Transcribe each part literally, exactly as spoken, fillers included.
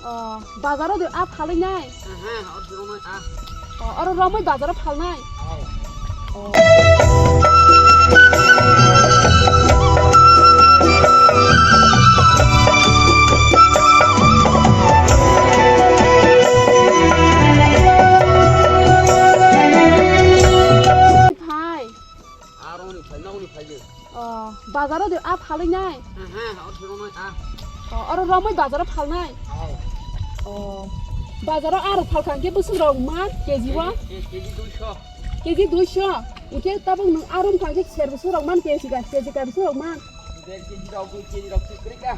O, bazaro de a phalwi nai? Aha, oro romwi a. O, oro romwi bazaro phalnai? Aw. O. Phai. Aroni phai, nogni phai de. O, bazaro de a phalwi nai? Aha, oro romwi a. O, oro romwi bazaro phalnai? Aw. O, bazaro aro phalkha hwnkhe bwswk rok man K G o? K G, K G duiso. K G duiso? Hwnkhe tabuk nwng aro wngkha hwnkhe ser bwswk rok man K G ka, K G ka bwswk rok man? Der K G rok, dui K G rok se kwrwi kha.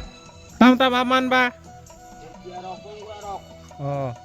Tam tam a man ba? K G rok, kongla rok. O.